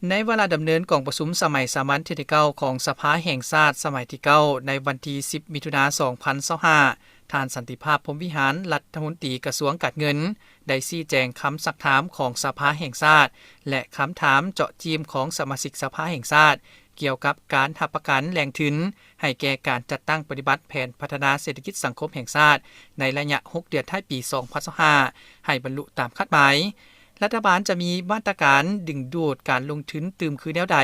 ໃນວາລະດຳເນີນກອງປະຊຸມສະໄໝສາມັນເທື່ອທີເກົ້າຂອງສະພາແຫ່ງຊາດສະໄໝທີເກົ້າ ໃນວັນທີສິບ ມິຖຸນາ ສອງພັນຊາວຫ້າ, ທ່ານ ສັນຕິພາບ ພົມວິຫານ ລັດຖະມົນຕີກະຊວງການເງິນ ໄດ້ຊີ້ແຈງຄຳຊັກຖາມຂອງສະພາແຫ່ງຊາດ ແລະ ຄຳຖາມເຈາະຈີ້ມຂອງສະມາຊິກສະພາແຫ່ງຊາດ ກ່ຽວກັບການຮັບປະກັນແຫຼ່ງທຶນໃຫ້ແກ່ການຈັດຕັ້ງປະຕິບັດແຜນພັດທະນາເສດຖະກິດສັງຄົມແຫ່ງຊາດ ໃນໄລຍະຫົກເດືອນທ້າຍປີສອງພັນຊາວຫ້າ ໃຫ້ບັນລຸຕາມຄາດໝາຍ. ລັດຖະບານຈະມີມາດຕະການດຶງດູດການລົງທຶນຕື່ມຄືແນວໃດ,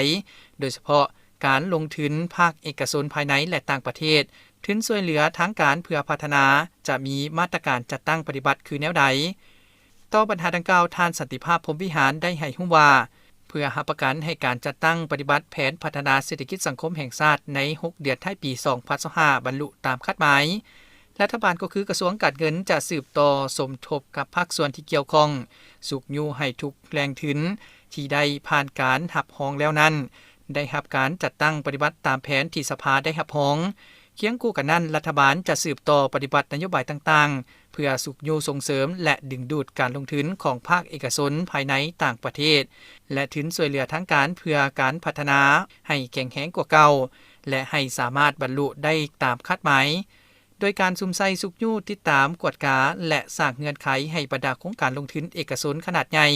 ໂດຍສະເພາະການລົງທຶນພາກເອກະຊົນພາຍໃນ ແລະ ຕ່າງປະເທດ, ທຶນຊ່ວຍເຫຼືອທາງການເພື່ອພັດທະນາ ຈະມີມາດຕະການຈັດຕັ້ງປະຕິບັດຄືແນວໃດ. ຕໍ່ບັນຫາດັ່ງກ່າວ, ທ່ານ ສັນຕິພາບ ພົມວິຫານ ໄດ້ໃຫ້ຮູ້ວ່າ ເພື່ອຮັບປະກັນໃຫ້ການຈັດຕັ້ງປະຕິບັດແຜນພັດທະນາເສດຖະກິດສັງຄົມແຫ່ງຊາດໃນຫົກເດືອນທ້າຍປີສອງພັນຊາວຫ້າ ບັນລຸຕາມຄາດໝາຍ, ລັດຖະບານກໍຄືກະຊວງການເງິນຈະສືບຕໍ່ສົມທົບກັບພາກສ່ວນທີ່ກ່ຽວຂ້ອງ, ຊຸກຍູ້ໃຫ້ທຸກແຫຼ່ງທຶນທີ່ໄດ້ຜ່ານການຮັບຮອງແລ້ວນັ້ນ ໄດ້ຮັບການຈັດຕັ້ງປະຕິບັດຕາມແຜນທີ່ສະພາໄດ້ຮັບຮອງ. ຄຽງຄູ່ກັນນັ້ນ, ລັດຖະບານຈະສືບຕໍ່ປະຕິບັດນະໂຍບາຍຕ່າງໆ ເພື່ອຊຸກຍູ້ສົ່ງເສີມ ແລະ ດຶງດູດການລົງທຶນຂອງພາກເອກະຊົນພາຍໃນຕ່າງປະເທດ ແລະ ທຶນຊ່ວຍເຫຼືອທາງການເພື່ອການພັດທະນາໃຫ້ແຂງແຮງກວ່າເກົ່າ ແລະ ໃຫ້ສາມາດບັນລຸໄດ້ຕາມຄາດໝາຍ. ໂດຍການສຸມໃສ່ຊຸກຍູ້ຕິດຕາມ, ກວດກາ ແລະ ສ້າງເງື່ອນໄຂໃຫ້ບັນດາໂຄງການລົງທຶນເອກະຊົນຂະໜາດໃຫຍ່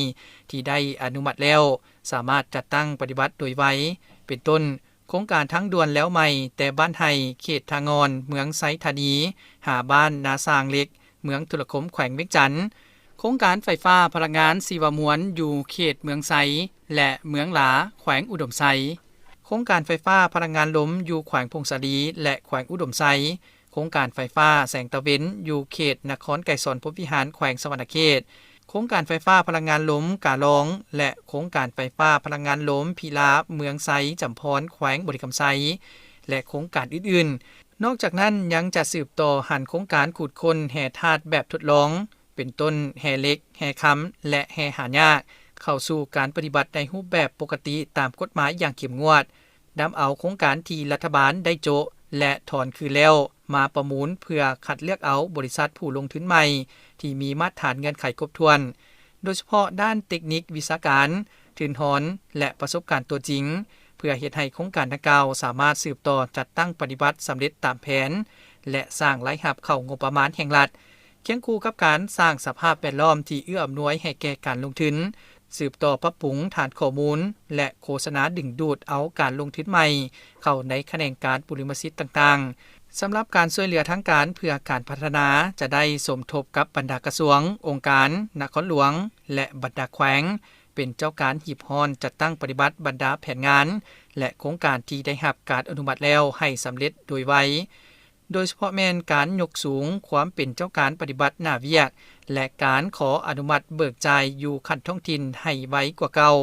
ທີ່ໄດ້ອະນຸມັດແລ້ວ ສາມາດຈັດຕັ້ງປະຕິບັດໂດຍໄວ, ເປັນຕົ້ນ ໂຄງການທາງດ່ວນແລວໃໝ່ ແຕ່ບ້ານໄຮ່ ເຂດທ່າງ່ອນ ເມືອງໄຊທານີ ຫາບ້ານນາຊ່າງເຫຼັກ ເມືອງທຸລະຄົມ ແຂວງວຽງຈັນ, ໂຄງການໄຟຟ້າພະລັງງານຊີວະມວນ ຢູ່ເຂດເມືອງໄຊ ແລະ ເມືອງຫຼາ ແຂວງອຸດົມໄຊ, ໂຄງການໄຟຟ້າພະລັງງານລົມ ຢູ່ແຂວງຜົ້ງສາລີ ແລະ ແຂວງອຸດົມໄຊ, ໂຄງການໄຟຟ້າແສງຕາເວັນ ຢູ່ເຂດນະຄອນໄກສອນພົມວິຫານ ແຂວງສະຫວັນນະເຂດ, ໂຄງການໄຟຟ້າພະລັງງານລົມກາລອງ ແລະ ໂຄງການໄຟຟ້າພະລັງງານລົມພິລາບ ເມືອງໄຊຈຳພອນ ແຂວງບໍລິຄຳໄຊ ແລະ ໂຄງການອື່ນໆ. ນອກຈາກນັ້ນ ຍັງຈະສືບຕໍ່ຫັນໂຄງການຂຸດຄົ້ນແຮ່ທາດແບບທົດລອງ ເປັນຕົ້ນ ແຮ່ເຫຼັກ, ແຮ່ຄຳ ແລະ ແຮ່ຫາຍາກ ເຂົ້າສູ່ການປະຕິບັດໃນຮູບແບບປົກກະຕິຕາມກົດໝາຍຢ່າງເຂັ້ມງວດ, ນຳເອົາໂຄງການທີ່ລັດຖະບານໄດ້ໂຈະ ແລະ ຖອນຄືນແລ້ວ ມາປະມູນເພື່ອຄັດເລືອກເອົາບໍລິສັດຜູ້ລົງທຶນໃໝ່ທີ່ມີມາດຖານເງື່ອນໄຂຄົບຖ້ວນ, ໂດຍສະເພາະດ້ານເຕັກນິກວິຊາການ, ທຶນຮອນ ແລະ ປະສົບການຕົວຈິງ, ເພື່ອເຮັດໃຫ້ໂຄງການດັ່ງກ່າວສາມາດສືບຕໍ່ຈັດຕັ້ງປະຕິບັດສຳເລັດຕາມແຜນ ແລະ ສ້າງລາຍຮັບເຂົ້າງົບປະມານແຫ່ງລັດ, ຄຽງຄູ່ກັບການສ້າງສະພາບແວດລ້ອມທີ່ເອື້ອອຳນວຍໃຫ້ແກ່ການລົງທຶນ, ສືບຕໍ່ປັບປຸງຖານຂໍ້ມູນ ແລະ ໂຄສະນາດຶງດູດເອົາການລົງທຶນໃໝ່ເຂົ້າໃນຂະແໜງການບຸລິມະສິດຕ່າງໆ. ສຳລັບການຊ່ວຍເຫຼືອທາງການເພື່ອການພັດທະນາ ຈະໄດ້ສົມທົບກັບບັນດາກະຊວງ, ອົງການ, ນະຄອນຫຼວງ ແລະ ບັນດາແຂວງ ເປັນເຈົ້າການຮີບຮ້ອນຈັດຕັ້ງປະຕິບັດບັນດາແຜນງານ ແລະ ໂຄງການທີ່ໄດ້ຮັບການອະນຸມັດແລ້ວໃຫ້ສຳເລັດໂດຍໄວ, ໂດຍສະເພາະແມ່ນການຍົກສູງຄວາມເປັນເຈົ້າການປະຕິບັດໜ້າວຽກ ແລະ ການຂໍອະນຸມັດເບີກຈ່າຍຢູ່ຂັ້ນທ້ອງຖິ່ນໃຫ້ໄວກວ່າເກົ່າ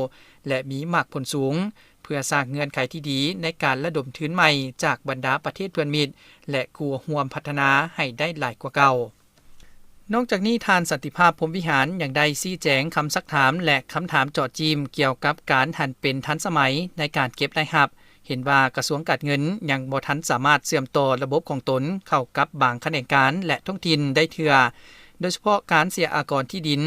ແລະ ມີໝາກຜົນສູງ, ເພື່ອສ້າງເງື່ອນໄຂທີ່ດີໃນການລະດົມທຶນໃໝ່ຈາກບັນດາປະເທດເພື່ອນມິດ ແລະ ຄູ່ຮ່ວມພັດທະນາໃຫ້ໄດ້ຫຼາຍກວ່າເກົ່າ. ນອກຈາກນີ້, ທ່ານ ສັນຕິພາບ ພົມວິຫານ ຍັງໄດ້ຊີ້ແຈງຄຳຊັກຖາມ ແລະ ຄຳຖາມເຈາະຈີ້ມກ່ຽວກັບການຫັນເປັນທັນສະໄໝໃນການເກັບລາຍຮັບ, ເຫັນວ່າກະຊວງການເງິນຍັງບໍ່ທັນສາມາດເຊື່ອມຕໍ່ລະບົບຂອງຕົນເຂົ້າກັບບາງຂະແໜງການ ແລະ ທ້ອງຖິ່ນໄດ້ເທື່ອ, ໂດຍສະເພາະການເສຍອາກອນທີ່ດິນ,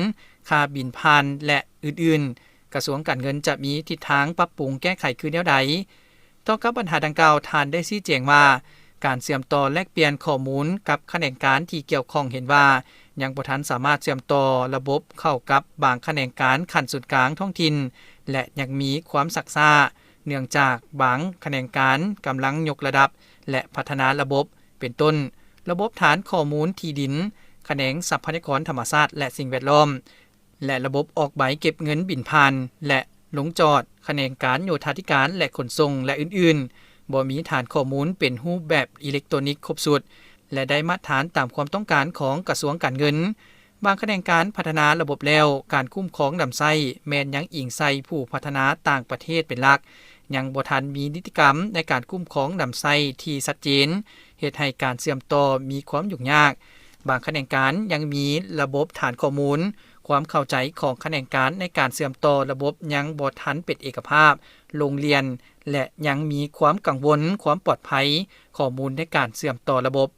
ຄ່າບິນຜ່ານ ແລະ ອື່ນໆ. ກະຊວງການເງິນຈະມີທິດທາງປັບປຸງແກ້ໄຂຄືແນວໃດ? ຕໍ່ກັບບັນຫາດັ່ງກ່າວ, ທ່ານໄດ້ຊີ້ແຈງວ່າ ການເຊື່ອມຕໍ່ແລກປ່ຽນຂໍ້ມູນກັບຂະແໜງການທີ່ກ່ຽວຂ້ອງເຫັນວ່າ ຍັງບໍ່ທັນສາມາດເຊື່ອມຕໍ່ລະບົບເຂົ້າກັບບາງຂະແໜງການຂັ້ນສູນກາງທ້ອງຖິ່ນ ແລະ ຍັງມີຄວາມຊັກຊ້າ ເນື່ອງຈາກບາງຂະແໜງການກຳລັງຍົກລະດັບ ແລະ ພັດທະນາລະບົບ, ເປັນຕົ້ນ ລະບົບຖານຂໍ້ມູນທີ່ດິນ, ຂະແໜງຊັບພະຍາກອນທຳມະຊາດ ແລະ ສິ່ງແວດລ້ອມ ແລະ ລະບົບອອກໃບເກັບເງິນບິນຜ່ານ ແລະ ລົງຈອດ, ຂະແໜງການໂຍທາທິການ ແລະ ຂົນສົ່ງ ແລະ ອື່ນໆ, ບໍ່ມີຖານຂໍ້ມູນເປັນຮູບແບບອີເລັກໂຕຣນິກຄົບຊຸດ ແລະ ໄດ້ມາດຖານຕາມຄວາມຕ້ອງການຂອງກະຊວງການເງິນ. ບາງຂະແໜງການພັດທະນາລະບົບແລ້ວ, ການຄຸ້ມຄອງນຳໃຊ້ແມ່ນຍັງອີງໃສ່ຜູ້ພັດທະນາຕ່າງປະເທດເປັນຫຼັກ, ຍັງບໍ່ທັນມີນິຕິກຳໃນການຄຸ້ມຄອງນຳໃຊ້ທີ່ຊັດເຈນ, ເຮັດໃຫ້ການເຊື່ອມຕໍ່ມີຄວາມຫຍຸ້ງຍາກ. ບາງຂະແໜງການຍັງມີລະບົບຖານຂໍ້ມູນ, ຄວາມເຂົ້າໃຈຂອງຂະແໜງການໃນການເຊື່ອມຕໍ່ລະບົບຍັງບໍ່ທັນເປັນເອກະພາບ, ລົງລຽນ ແລະ ຍັງມີຄວາມກັງວົນຄວາມປອດໄພຂໍ້ມູນໃນການເຊື່ອມຕໍ່ລະບົບ.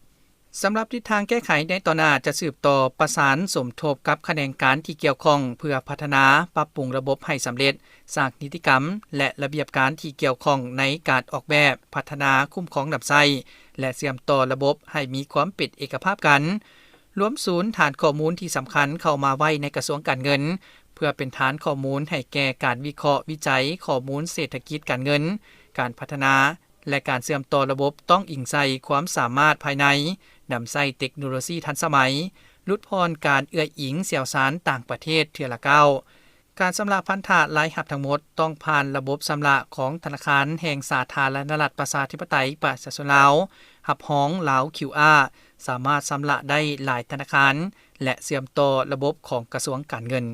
ສຳລັບທິດທາງແກ້ໄຂໃນຕໍ່ໜ້າ ຈະສືບຕໍ່ປະສານສົມທົບກັບຂະແໜງການທີ່ກ່ຽວຂ້ອງ ເພື່ອພັດທະນາປັບປຸງລະບົບໃຫ້ສຳເລັດ, ສ້າງນິຕິກຳ ແລະ ລະບຽບການທີ່ກ່ຽວຂ້ອງໃນການອອກແບບ, ພັດທະນາ, ຄຸ້ມຄອງນຳໃຊ້ ແລະ ເຊື່ອມຕໍ່ລະບົບໃຫ້ມີຄວາມເປັນເອກະພາບກັນ, ລວມສູນຖານຂໍ້ມູນທີ່ສຳຄັນເຂົ້າມາໄວ້ໃນກະຊວງການເງິນ ເພື່ອເປັນຖານຂໍ້ມູນໃຫ້ແກ່ການວິເຄາະວິໄຈຂໍ້ມູນເສດຖະກິດການເງິນ, ການພັດທະນາ ແລະ ການເຊື່ອມຕໍ່ລະບົບຕ້ອງອີງໃສ່ຄວາມສາມາດພາຍໃນ, ນຳໃຊ້ເຕັກໂນໂລຊີທັນສະໄໝ, ຫຼຸດຜ່ອນການເອື້ອຍອີງຊ່ຽວຊານຕ່າງປະເທດເທື່ອລະກ້າວ. ການຊຳລະພັນທະລາຍຮັບທັງໝົດຕ້ອງຜ່ານລະບົບຊຳລະຂອງທະນາຄານແຫ່ງສາທາລະນະລັດປະຊາທິປະໄຕປະຊາຊົນລາວ ຮັບຮອງ Lao QR ສາມາດຊຳລະໄດ້ຫຼາຍທະນາຄານ ແລະ ເຊື່ອມຕໍ່ລະບົບຂອງກະຊວງການເງິນ.